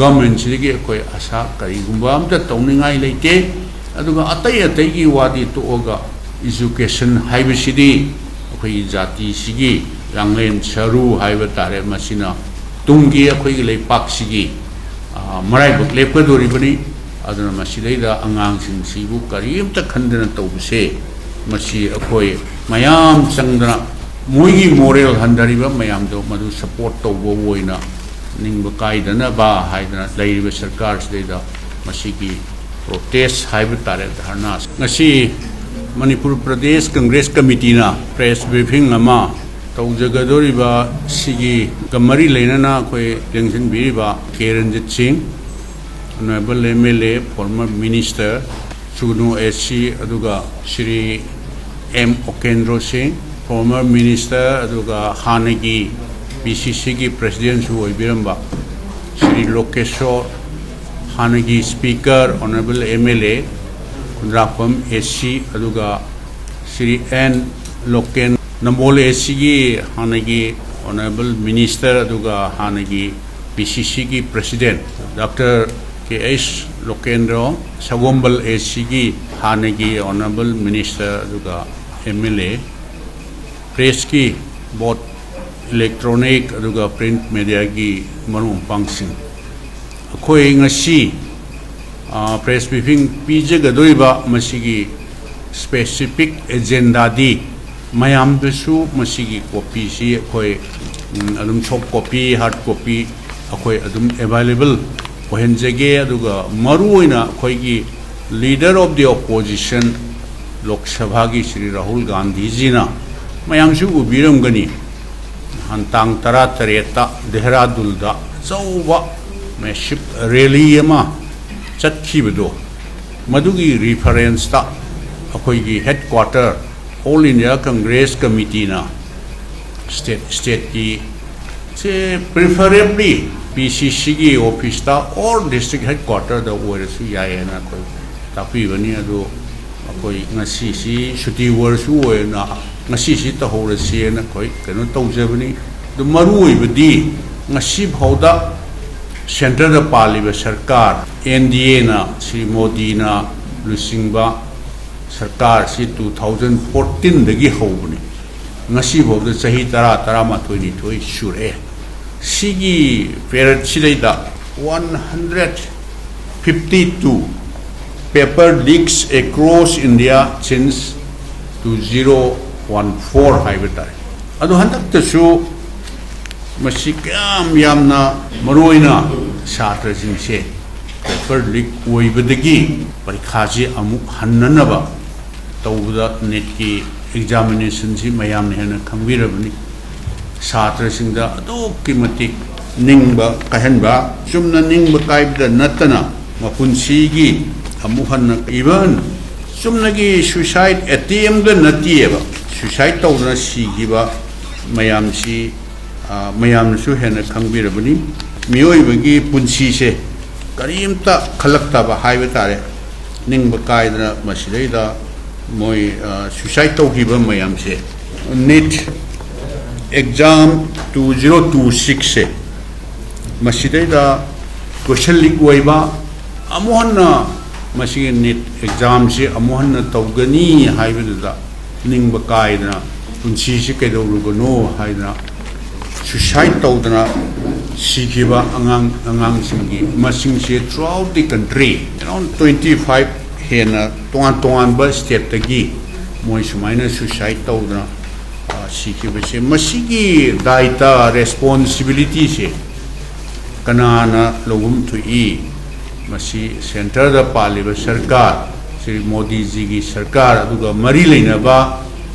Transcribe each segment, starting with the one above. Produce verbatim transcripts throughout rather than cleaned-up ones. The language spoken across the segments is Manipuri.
ꯒꯚꯔꯟꯃꯦꯟꯁꯤꯗꯒꯤ ꯑꯩꯈꯣꯏ ꯑꯁꯥ ꯀꯔꯤꯒꯨꯝꯕ ꯑꯝꯇ ꯇꯧꯅꯤꯡꯉꯥꯏ ꯂꯩꯇꯦ꯫ ꯑꯗꯨꯒ ꯑꯇꯩ ꯑꯇꯩꯒꯤ ꯋꯥꯗꯤ ꯇꯣꯛꯑꯒ, ꯏꯖꯨꯀꯦꯁꯟ ꯍꯥꯏꯕꯁꯤꯗꯤ ꯑꯩꯈꯣꯏꯒꯤ ꯖꯥꯇꯤꯁꯤꯒꯤ ꯌꯥꯡꯂꯦꯟ ꯁꯔꯨ ꯍꯥꯏꯕ ꯇꯥꯔꯦ, ꯃꯁꯤꯅ ꯇꯨꯡꯒꯤ ꯑꯩꯈꯣꯏꯒꯤ ꯂꯩꯄꯥꯛꯁꯤꯒꯤ, ꯑ, ꯃꯔꯥꯏꯕꯛ ꯂꯦꯞꯀꯗꯧꯔꯤꯕꯅꯤ꯫ ꯑꯗꯨꯅ ꯃꯁꯤꯗꯩꯗ ꯑꯉꯥꯡꯁꯤꯡꯁꯤꯕꯨ ꯀꯔꯤꯝꯇ ꯈꯟꯗꯅ ꯇꯧꯕꯁꯦ, ꯃꯁꯤ ꯑꯩꯈꯣꯏ ꯃꯌꯥꯝ ꯆꯪꯗꯅ ꯃꯣꯏꯒꯤ ꯃꯣꯔꯦꯜ ꯍꯟꯊꯔꯤꯕ ꯃꯌꯥꯝꯗꯣ ꯃꯗꯨ ꯁꯄꯣꯔꯠ ꯇꯧꯕ ꯑꯣꯏꯅ ꯅꯤꯡꯕ ꯀꯥꯏꯗꯅꯕ ꯍꯥꯏꯗꯅ ꯂꯩꯔꯤꯕ ꯁꯔꯀꯥꯔꯁꯤꯗꯩꯗ ꯃꯁꯤꯒꯤ ꯄ꯭ꯔꯣꯇꯦꯁ ꯍꯥꯏꯕ ꯇꯥꯔꯦ, ꯙꯔꯅꯥ꯫ ꯉꯁꯤ ꯃꯅꯤꯄꯨꯔ ꯄ꯭ꯔꯗꯦꯁ ꯀꯪꯒ꯭ꯔꯦꯁ ꯀꯃꯤꯇꯤꯅ ꯄ꯭ꯔꯦꯁ ꯕ꯭ꯔꯤꯐꯤꯡ ꯑꯃ ꯇꯧꯖꯒꯗꯧꯔꯤꯕ ꯁꯤꯒꯤ ꯃꯔꯤ ꯂꯩꯅꯅ ꯑꯩꯈꯣꯏ ꯂꯦꯡꯁꯤꯟꯕꯤꯔꯤꯕ K Ranjit Singh, honourable M L A, former minister, Sugnu S C, ꯑꯗꯨꯒ ꯁ꯭ꯔꯤ ꯑꯦꯝ ꯑꯣꯀꯦꯟꯗ꯭ꯔꯣ ꯁꯤꯡ, ꯐꯣꯔꯃꯔ ꯃꯤꯅꯤꯁꯇꯔ, ꯑꯗꯨꯒ ꯍꯥꯟꯅꯒꯤ ꯄꯤ ꯁꯤ ꯁꯤꯒꯤ ꯄ꯭ꯔꯦꯁꯤꯗꯦꯟꯁꯨ ꯑꯣꯏꯕꯤꯔꯝꯕ ꯁ꯭ꯔꯤ ꯂꯣꯀꯦꯁꯣꯔ, ꯍꯥꯟꯅꯒꯤ speaker, honourable M L A Khundrakpam S C, ꯑꯗꯨꯒ ꯁ꯭ꯔꯤ ꯑꯦꯟ ꯂꯣꯀꯦꯟ, ꯅꯝꯕꯣꯜ ꯑꯦꯁ ꯁꯤꯒꯤ ꯍꯥꯟꯅꯒꯤ ꯑꯣꯅꯔꯦꯕꯜ ꯃꯤꯅꯤꯁꯇꯔ, ꯑꯗꯨꯒ ꯍꯥꯟꯅꯒꯤ ꯄꯤ ꯁꯤ ꯁꯤꯒꯤ president doctor K H Lokendro, Sagolband S ꯁꯤꯒꯤ ꯍꯥꯟꯅꯒꯤ ꯑꯣꯅꯔꯦꯕꯜ ꯃꯤꯅꯤꯁꯇꯔ, ꯑꯗꯨꯒ ꯑꯦꯝ ꯑꯦꯜ ꯑꯦ, ꯄ꯭ꯔꯦꯁꯀꯤ ꯕꯣꯠ, ꯏꯂꯦꯛꯇ꯭ꯔꯣꯅꯤꯛ ꯑꯗꯨꯒ ꯄ꯭ꯔꯤꯟꯠ ꯃꯦꯗꯤꯌꯥꯒꯤ ꯃꯔꯨꯞ ꯃꯄꯥꯡꯁꯤꯡ, ꯑꯩꯈꯣꯏ ꯉꯁꯤ, ꯑ, ꯄ꯭ꯔꯦꯁ ꯕ꯭ꯔꯤꯐꯤꯡ ꯄꯤꯖꯒꯗꯧꯔꯤꯕ ꯃꯁꯤꯒꯤ ꯁ꯭ꯄꯦꯁꯤꯐꯤꯛ ꯑꯦꯖꯦꯟꯗꯥꯗꯤ ꯃꯌꯥꯝꯗꯁꯨ ꯃꯁꯤꯒꯤ ꯀꯣꯄꯤꯁꯤ ꯑꯩꯈꯣꯏ, ꯎꯝ, ꯑꯗꯨꯝ ꯁꯣꯐ ꯀꯣꯄꯤ, ꯍꯥꯔꯗ ꯀꯣꯄꯤ ꯑꯩꯈꯣꯏ ꯑꯗꯨꯝ ꯑꯦꯚꯥꯏꯂꯦꯕꯜ ꯑꯣꯏꯍꯟꯖꯒꯦ꯫ ꯑꯗꯨꯒ ꯃꯔꯨꯑꯣꯏꯅ ꯑꯩꯈꯣꯏꯒꯤ leader of the opposition ꯂꯣꯛ ꯁꯚꯥꯒꯤ ꯁ꯭ꯔꯤ ꯔꯥꯍꯨꯜ ꯒꯥꯟꯙꯤꯖꯤꯅ, ꯃꯌꯥꯝꯁꯨ ꯎꯕꯤꯔꯝꯒꯅꯤ, ꯅꯍꯥꯟ ꯇꯥꯡ ꯇꯔꯥꯇꯔꯦꯠꯇ ꯗꯦꯍꯔꯥꯗꯨꯟꯗ ꯑꯆꯧꯕ massive rally ꯑꯃ ꯆꯠꯈꯤꯕꯗꯣ, ꯃꯗꯨꯒꯤ ꯔꯤꯐꯔꯦꯟꯁꯇ ꯑꯩꯈꯣꯏꯒꯤ headquarter All India Congress Committeeꯅ state, stateꯀꯤ ꯁꯦ preferably ꯄꯤ ꯁꯤ ꯁꯤꯒꯤ ꯑꯣꯐꯤꯁꯇ or district headquarterꯗ ꯑꯣꯏꯔꯁꯨ ꯌꯥꯏꯌꯦꯅ ꯑꯩꯈꯣꯏ ꯇꯥꯛꯄꯤꯕꯅꯤ꯫ ꯑꯗꯨ ꯑꯩꯈꯣꯏ ꯉꯁꯤꯁꯤ ꯁꯨꯇꯤ ꯑꯣꯏꯔꯁꯨ ꯑꯣꯏꯅ ꯉꯁꯤꯁꯤ ꯇꯧꯍꯧꯔꯁꯦꯅ ꯑꯩꯈꯣꯏ ꯀꯩꯅꯣ ꯇꯧꯖꯕꯅꯤ꯫ ꯑꯗꯨ ꯃꯔꯨ ꯑꯣꯏꯕꯗꯤ ꯉꯁꯤ ꯐꯥꯎꯗ ꯁꯦꯟꯇꯔꯗ ꯄꯥꯜꯂꯤꯕ ꯁꯔꯀꯥꯔ, ꯑꯦꯟ ꯗꯤ ꯑꯦꯅ, ꯁ꯭ꯔꯤ ꯃꯣꯗꯤꯅ ꯂꯨꯆꯤꯡꯕ ꯁꯔꯀꯥꯔꯁꯤ ꯇꯨ ꯊꯥꯎꯖꯟ ꯐꯣꯔꯇꯤꯟꯗꯒꯤ ꯍꯧꯕꯅꯤ꯫ ꯉꯁꯤꯐꯥꯎꯗ ꯆꯍꯤ ꯇꯔꯥ, ꯇꯔꯥꯃꯥꯊꯣꯏ, ꯅꯤꯊꯣꯏ ꯁꯨꯔꯛꯑꯦ꯫ ꯁꯤꯒꯤ ꯄꯦꯔꯠꯁꯤꯗꯩꯗ one hundred fifty two paper leaks across India since two zero one four ꯍꯥꯏꯕ ꯇꯥꯔꯦ꯫ ꯑꯗꯣ ꯍꯟꯗꯛꯇꯁꯨ ꯃꯁꯤ ꯀꯌꯥꯝ ꯌꯥꯝꯅ, ꯃꯔꯨꯑꯣꯏꯅ ꯁꯥꯇ꯭ꯔꯁꯤꯡꯁꯦ paper leak ꯑꯣꯏꯕꯗꯒꯤ ꯄꯔꯤꯈꯥꯁꯤ ꯑꯃꯨꯛ ꯍꯟꯅꯅꯕ ꯇꯧꯕꯗ, ꯅꯤꯠꯀꯤ ꯑꯦꯛꯖꯥꯃꯤꯅꯦꯁꯟꯁꯤ ꯃꯌꯥꯝꯅ ꯍꯦꯟꯅ ꯈꯪꯕꯤꯔꯕꯅꯤ꯫ ꯁꯥꯇ꯭ꯔꯁꯤꯡꯗ ꯑꯗꯨꯛꯀꯤ ꯃꯇꯤꯛ ꯅꯤꯡꯕ ꯀꯥꯏꯍꯟꯕ, ꯆꯨꯝꯅ ꯅꯤꯡꯕ ꯀꯥꯏꯕꯗ ꯅꯠꯇꯅ ꯃꯄꯨꯟꯁꯤꯒꯤ ꯑꯃꯨꯛ ꯍꯟꯅ, even ꯆꯨꯝꯅꯒꯤ suicide attempt ꯅꯠꯇꯦꯕ, suicide ꯇꯧꯗꯅ ꯁꯤꯈꯤꯕ ꯃꯌꯥꯝꯁꯤ, ꯑ, ꯃꯌꯥꯝꯅꯁꯨ ꯍꯦꯟꯅ ꯈꯪꯕꯤꯔꯕꯅꯤ꯫ ꯃꯤꯑꯣꯏꯕꯒꯤ ꯄꯨꯟꯁꯤꯁꯦ ꯀꯔꯤꯝꯇ ꯈꯜꯂꯛꯇꯕ ꯍꯥꯏꯕ ꯇꯥꯔꯦ꯫ ꯅꯤꯡꯕ ꯀꯥꯏꯗꯅ ꯃꯁꯤꯗꯩꯗ ꯃꯣꯏ, ꯑ, suicide ꯇꯧꯈꯤꯕ ꯃꯌꯥꯝꯁꯦ, NEET exam two zero two ꯁꯤꯛꯁꯁꯦ, ꯃꯁꯤꯗꯩꯗ question leak ꯑꯣꯏꯕ, ꯑꯃꯨꯛ ꯍꯟꯅ ꯃꯁꯤꯒꯤ ꯅꯤꯠ ꯑꯦꯛꯖꯥꯝꯁꯤ ꯑꯃꯨꯛ ꯍꯟꯅ ꯇꯧꯒꯅꯤ ꯍꯥꯏꯕꯗꯨꯗ ꯅꯤꯡꯕ ꯀꯥꯏꯗꯅ, ꯄꯨꯟꯁꯤꯁꯤ ꯀꯩꯗꯧꯔꯨꯕꯅꯣ ꯍꯥꯏꯗꯅ suicide ꯇꯧꯗꯅ ꯁꯤꯈꯤꯕ ꯑꯉꯥꯡ, ꯑꯉꯥꯡꯁꯤꯡꯒꯤ ꯃꯁꯤꯡꯁꯦ throughout the country, around twenty five ꯍꯦꯟꯅ ꯇꯣꯉꯥꯟ ꯇꯣꯉꯥꯟꯕ stateꯇꯒꯤ ꯃꯣꯏ ꯁꯨꯃꯥꯏꯅ suicide ꯇꯧꯗꯅ, ꯑ, ꯁꯤꯈꯤꯕꯁꯦ, ꯃꯁꯤꯒꯤ ꯗꯥꯏꯇ, responsibilityꯁꯦ ꯀꯅꯥꯅ ꯂꯧꯐꯝ ꯊꯣꯛꯏ? ꯃꯁꯤ ꯁꯦꯟꯇꯔꯗ ꯄꯥꯜꯂꯤꯕ ꯁꯔꯀꯥꯔ, ꯁ꯭ꯔꯤ ꯃꯣꯗꯤꯖꯤꯒꯤ ꯁꯔꯀꯥꯔ, ꯑꯗꯨꯒ ꯃꯔꯤ ꯂꯩꯅꯕ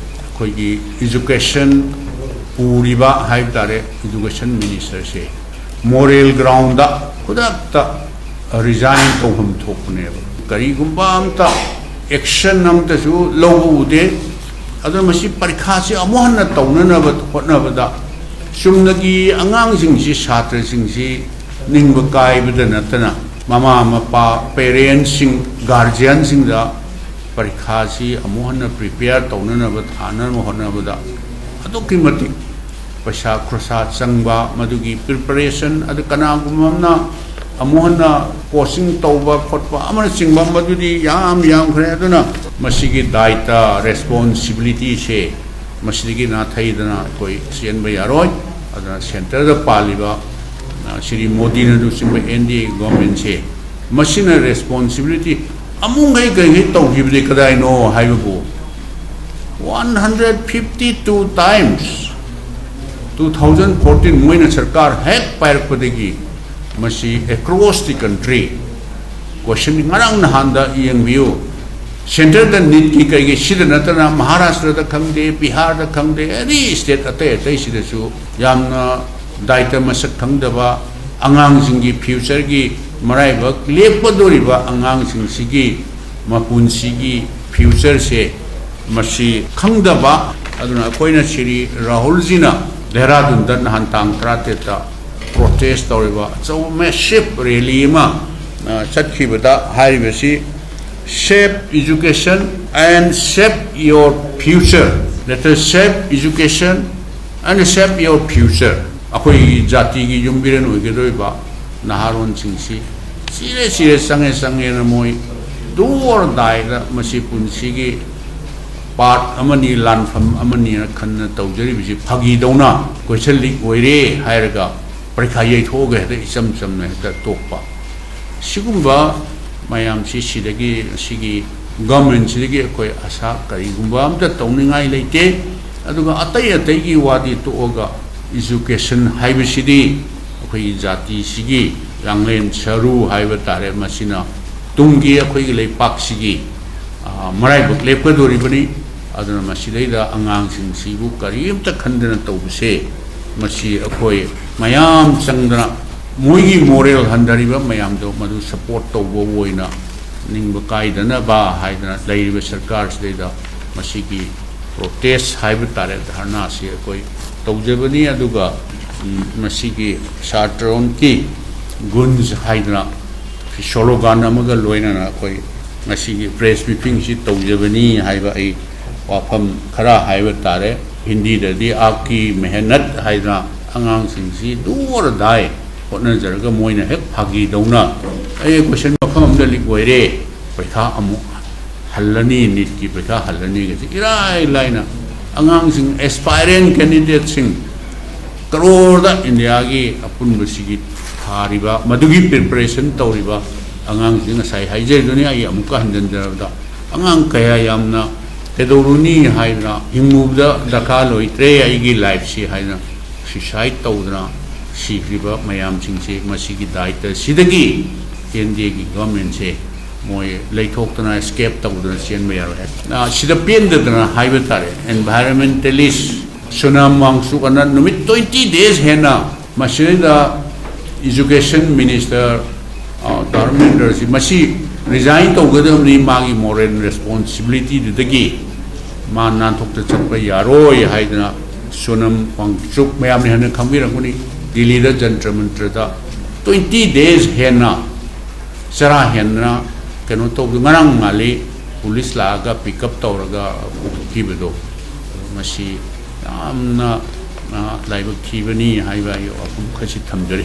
ꯑꯩꯈꯣꯏꯒꯤ education ꯄꯨꯔꯤꯕ ꯍꯥꯏꯕ ꯇꯥꯔꯦ, education ministerꯁꯦ moral groundꯗ ꯈꯨꯗꯛꯇ resign ꯇꯧꯐꯝ ꯊꯣꯛꯄꯅꯦꯕ꯫ ꯀꯔꯤꯒꯨꯝꯕ ꯑꯝꯇ action ꯑꯝꯇꯁꯨ ꯂꯧꯕ ꯎꯗꯦ꯫ ꯑꯗꯨꯅ ꯃꯁꯤ ꯄꯔꯤꯈꯥꯁꯤ ꯑꯃꯨꯛ ꯍꯟꯅ ꯇꯧꯅꯅꯕ ꯍꯣꯠꯅꯕꯗ ꯆꯨꯝꯅꯒꯤ ꯑꯉꯥꯡꯁꯤꯡꯁꯤ, ꯁꯥꯇ꯭ꯔꯁꯤꯡꯁꯤ ꯅꯤꯡꯕ ꯀꯥꯏꯕꯗ ꯅꯠꯇꯅ ꯃꯃꯥ ꯃꯄꯥ, parentꯁꯤꯡ, guardianꯁꯤꯡꯗ ꯄꯔꯤꯈꯥꯁꯤ ꯑꯃꯨꯛ ꯍꯟꯅ prepare ꯇꯧꯅꯅꯕ, ꯊꯥꯅꯅꯕ ꯍꯣꯠꯅꯕꯗ ꯑꯗꯨꯛꯀꯤ ꯃꯇꯤꯛ ꯄꯩꯁꯥ ꯈꯣꯔꯁꯥ ꯆꯪꯕ, ꯃꯗꯨꯒꯤ preparation, ꯑꯗꯨ ꯀꯅꯥꯒꯨꯝꯕ ꯑꯃꯅ ꯑꯃꯨꯛ ꯍꯟꯅ coaching ꯇꯧꯕ ꯈꯣꯠꯄ ꯑꯃꯅꯆꯤꯡꯕ, ꯃꯗꯨꯗꯤ ꯌꯥꯝ ꯌꯥꯝꯈ꯭ꯔꯦ꯫ ꯑꯗꯨꯅ ꯃꯁꯤꯒꯤ ꯗꯥꯏꯇ, responsibilityꯁꯦ ꯃꯁꯤꯗꯒꯤ ꯅꯥꯊꯩꯗꯅ ꯑꯩꯈꯣꯏ ꯆꯦꯟꯕ ꯌꯥꯔꯣꯏ꯫ ꯑꯗꯨꯅ centreꯗ ꯄꯥꯜꯂꯤꯕ, ꯑ, ꯁ꯭ꯔꯤ ꯃꯣꯗꯤꯅ ꯂꯨꯆꯤꯡꯕ N D A governmentꯁꯦ, ꯃꯁꯤꯅ responsibility ꯑꯃꯨꯛꯈꯩ ꯀꯩꯈꯩ ꯇꯧꯈꯤꯕꯗꯤ ꯀꯗꯥꯏꯅꯣ ꯍꯥꯏꯕꯕꯨ, one hundred fifty two times, two thousand fourteen ꯃꯣꯏꯅ ꯁꯔꯀꯥꯔ ꯍꯦꯛ ꯄꯥꯏꯔꯛꯄꯗꯒꯤ ꯃꯁꯤ across the country, question ꯉꯔꯥꯡ ꯅꯍꯥꯟꯗ ꯌꯦꯡꯕꯤꯌꯨ, centreꯗ NEETꯀꯤ ꯀꯩꯒꯤ, ꯁꯤꯗ ꯅꯠꯇꯅ ꯃꯍꯥꯔꯥꯁꯇ꯭ꯔꯗ ꯈꯪꯗꯦ, ꯕꯤꯍꯥꯔꯗ ꯈꯪꯗꯦ, any state ꯑꯇꯩ ꯑꯇꯩꯁꯤꯗꯁꯨ ꯌꯥꯝꯅ ꯗꯥꯏꯇ ꯃꯁꯛ ꯈꯪꯗꯕ, ꯑꯉꯥꯡꯁꯤꯡꯒꯤ futureꯒꯤ, ꯃꯔꯥꯏꯕꯛ ꯂꯦꯞꯀꯗꯧꯔꯤꯕ ꯑꯉꯥꯡꯁꯤꯡꯁꯤꯒꯤ ꯃꯄꯨꯟꯁꯤꯒꯤ futureꯁꯦ ꯃꯁꯤ ꯈꯪꯗꯕ꯫ ꯑꯗꯨꯅ ꯑꯩꯈꯣꯏꯅ ꯁ꯭ꯔꯤ ꯔꯥꯍꯨꯜꯖꯤꯅ ꯗꯦꯍꯔꯥꯗꯨꯟꯗ ꯅꯍꯥꯟ ꯇꯥꯡ ꯇꯔꯥꯇꯔꯦꯠꯇ protest ꯇꯧꯔꯤꯕ ꯑꯆꯧꯕ massive rally ꯑꯃ, ꯑ, ꯆꯠꯈꯤꯕꯗ ꯍꯥꯏꯔꯤꯕꯁꯤ, "Save education and save your future." Let us save education and save your future. ꯑꯩꯈꯣꯏꯒꯤ ꯖꯥꯇꯤꯒꯤ ꯌꯨꯝꯕꯤꯔꯦꯟ ꯑꯣꯏꯒꯗꯧꯔꯤꯕ ꯅꯍꯥꯔꯣꯟꯁꯤꯡꯁꯤ ꯆꯤꯔꯦ ꯆꯤꯔꯦ, ꯆꯪꯉꯦ ꯆꯪꯉꯦꯅ ꯃꯣꯏ do or dieꯗ ꯃꯁꯤ ꯄꯨꯟꯁꯤꯒꯤ part ꯑꯃꯅꯤ, ꯂꯥꯟꯐꯝ ꯑꯃꯅꯤꯅ ꯈꯟꯅ ꯇꯧꯖꯔꯤꯕꯁꯤ ꯐꯥꯒꯤꯗꯧꯅ question leak ꯑꯣꯏꯔꯦ ꯍꯥꯏꯔꯒ ꯄꯔꯤꯈꯥ ꯌꯩꯊꯣꯛꯑꯒ ꯍꯦꯛꯇ ꯏꯆꯝ ꯆꯝꯅ ꯍꯦꯛꯇ ꯇꯣꯛꯄ꯫ ꯁꯤꯒꯨꯝꯕ ꯃꯌꯥꯝꯁꯤ ꯁꯤꯗꯒꯤ, ꯁꯤꯒꯤ governmentꯁꯤꯗꯒꯤ ꯑꯩꯈꯣꯏ ꯑꯁꯥ ꯀꯔꯤꯒꯨꯝꯕ ꯑꯝꯇ ꯇꯧꯅꯤꯡꯉꯥꯏ ꯂꯩꯇꯦ꯫ ꯑꯗꯨꯒ ꯑꯇꯩ ꯑꯇꯩꯒꯤ ꯋꯥꯗꯤ ꯇꯣꯛꯑꯒ, education ꯍꯥꯏꯕꯁꯤꯗꯤ ꯑꯩꯈꯣꯏꯒꯤ ꯖꯥꯇꯤꯁꯤꯒꯤ ꯂꯥꯡꯂꯦꯟ ꯁꯔꯨ ꯍꯥꯏꯕ ꯇꯥꯔꯦ, ꯃꯁꯤꯅ ꯇꯨꯡꯒꯤ ꯑꯩꯈꯣꯏꯒꯤ ꯂꯩꯄꯥꯛꯁꯤꯒꯤ, ꯑ, ꯃꯔꯥꯏꯕꯛ ꯂꯦꯞꯀꯗꯧꯔꯤꯕꯅꯤ꯫ ꯑꯗꯨꯅ ꯃꯁꯤꯗꯩꯗ ꯑꯉꯥꯡꯁꯤꯡꯁꯤꯕꯨ ꯀꯔꯤꯝꯇ ꯈꯟꯗꯅ ꯇꯧꯕꯁꯦ, ꯃꯁꯤ ꯑꯩꯈꯣꯏ ꯃꯌꯥꯝ ꯆꯪꯗꯅ ꯃꯣꯏꯒꯤ moral ꯍꯟꯊꯔꯤꯕ ꯃꯌꯥꯝꯗꯣ ꯃꯗꯨ support ꯇꯧꯕ ꯑꯣꯏꯅ ꯅꯤꯡꯕ ꯀꯥꯏꯗꯅꯕ ꯍꯥꯏꯗꯅ ꯂꯩꯔꯤꯕ ꯁꯔꯀꯥꯔꯁꯤꯗꯩꯗ ꯃꯁꯤꯒꯤ protest ꯍꯥꯏꯕ ꯇꯥꯔꯦ, ꯙꯔꯅꯥꯁꯤ ꯑꯩꯈꯣꯏ ꯇꯧꯖꯕꯅꯤ꯫ ꯑꯗꯨꯒ, ꯎꯝ, ꯃꯁꯤꯒꯤ ꯁꯥꯇ꯭ꯔꯣꯟꯀꯤ ꯒꯨꯟꯁ ꯍꯥꯏꯗꯅ slogan ꯑꯃꯒ ꯂꯣꯏꯅꯅ ꯑꯩꯈꯣꯏ ꯉꯁꯤꯒꯤ press briefingꯁꯤ ꯇꯧꯖꯕꯅꯤ ꯍꯥꯏꯕ ꯑꯩ ꯋꯥꯐꯝ ꯈꯔ ꯍꯥꯏꯕ ꯇꯥꯔꯦ꯫ ꯍꯤꯟꯗꯤꯗꯗꯤ "ꯑꯥꯞꯀꯤ ꯃꯦꯍꯅꯠ" ꯍꯥꯏꯗꯅ, ꯑꯉꯥꯡꯁꯤꯡꯁꯤ do or die ꯍꯣꯠꯅꯖꯔꯒ ꯃꯣꯏꯅ ꯍꯦꯛ ꯐꯥꯒꯤꯗꯧꯅ, "ꯑꯩ ꯀꯣꯏꯁꯟ ꯃꯐꯝ ꯑꯃꯗ ꯂꯤꯛ ꯑꯣꯏꯔꯦ, ꯄꯩꯈꯥ ꯑꯃꯨꯛ ꯍꯜꯂꯅꯤ, ꯅꯤꯠꯀꯤ ꯄꯩꯈꯥ ꯍꯜꯂꯅꯤꯒꯁꯦ ꯏꯔꯥꯏ ꯂꯥꯏꯅ ꯑꯉꯥꯡꯁꯤꯡ, aspirant candidateꯁꯤꯡ ꯀꯔꯣꯔꯗ ꯏꯟꯗꯤꯌꯥꯒꯤ ꯑꯄꯨꯟꯕꯁꯤꯒꯤ ꯊꯥꯔꯤꯕ, ꯃꯗꯨꯒꯤ preparation ꯇꯧꯔꯤꯕ ꯑꯉꯥꯡꯁꯤꯡ, ꯉꯁꯥꯏ ꯍꯥꯏꯖꯔꯤꯗꯨꯅꯤ ꯑꯩ ꯑꯃꯨꯛꯀ ꯍꯟꯖꯤꯟꯖꯔꯕꯗ, ꯑꯉꯥꯡ ꯀꯌꯥ ꯌꯥꯝꯅ ꯀꯩꯗꯧꯔꯨꯅꯤ ꯍꯥꯏꯗꯅ, ꯍꯤꯡꯉꯨꯕꯗ ꯗꯔꯀꯥꯔ ꯂꯩꯇ꯭ꯔꯦ ꯑꯩꯒꯤ lifeꯁꯤ ꯍꯥꯏꯗꯅ suicide ꯇꯧꯗꯅ ꯁꯤꯈ꯭ꯔꯤꯕ ꯃꯌꯥꯝꯁꯤꯡꯁꯦ, ꯃꯁꯤꯒꯤ ꯗꯥꯏꯇ ꯁꯤꯗꯒꯤ ꯑꯦꯟ ꯗꯤ ꯑꯦꯒꯤ ꯒꯣꯔꯃꯦꯟꯁꯦ ꯃꯣꯏ ꯂꯩꯊꯣꯛꯇꯅ, escape ꯇꯧꯗꯅ ꯆꯦꯟꯕ ꯌꯥꯔꯣꯏ ꯍꯥꯏ꯫ ꯑ, ꯁꯤꯗ ꯄꯦꯟꯗꯗꯅ ꯍꯥꯏꯕ ꯇꯥꯔꯦ, environmentalist ꯁꯣꯅꯝ ꯋꯥꯡꯆꯨꯛ ꯑꯅ ꯅꯨꯃꯤꯠ twenty days ꯍꯦꯟꯅ ꯃꯁꯤꯗꯩꯗ education minister, ꯑ, ꯙꯔꯃꯦꯟꯗ꯭ꯔꯁꯤ ꯃꯁꯤ resign ꯇꯧꯒꯗꯕꯅꯤ, ꯃꯥꯒꯤ moral responsibilityꯗꯨꯗꯒꯤ ꯃꯥ ꯅꯥꯟꯊꯣꯛꯇ ꯆꯠꯄ ꯌꯥꯔꯣꯏ ꯍꯥꯏꯗꯅ ꯁꯣꯅꯝ ꯋꯥꯡꯆꯨꯛ, ꯃꯌꯥꯝꯅ ꯍꯦꯟꯅ ꯈꯪꯕꯤꯔꯝꯒꯅꯤ, ꯗꯤꯜꯂꯤꯗ ꯖꯟꯇ꯭ꯔ ꯃꯟꯇ꯭ꯔꯗ twenty days ꯍꯦꯟꯅ ꯆꯔꯥ ꯍꯦꯟꯅ ꯀꯩꯅꯣ ꯇꯧꯕꯗꯨ, ꯉꯔꯥꯡ ꯉꯥꯜꯂꯤ ꯄꯨꯂꯤꯁ ꯂꯥꯛꯑꯒ pick up ꯇꯧꯔꯒ ꯄꯨꯈꯠꯈꯤꯕꯗꯣ, ꯃꯁꯤ ꯌꯥꯝꯅ, ꯑ, ꯂꯥꯏꯕꯛ ꯊꯤꯕꯅꯤ ꯍꯥꯏꯕ ꯑꯩ ꯋꯥꯐꯝ ꯈꯔꯁꯤ ꯊꯝꯖꯔꯤ꯫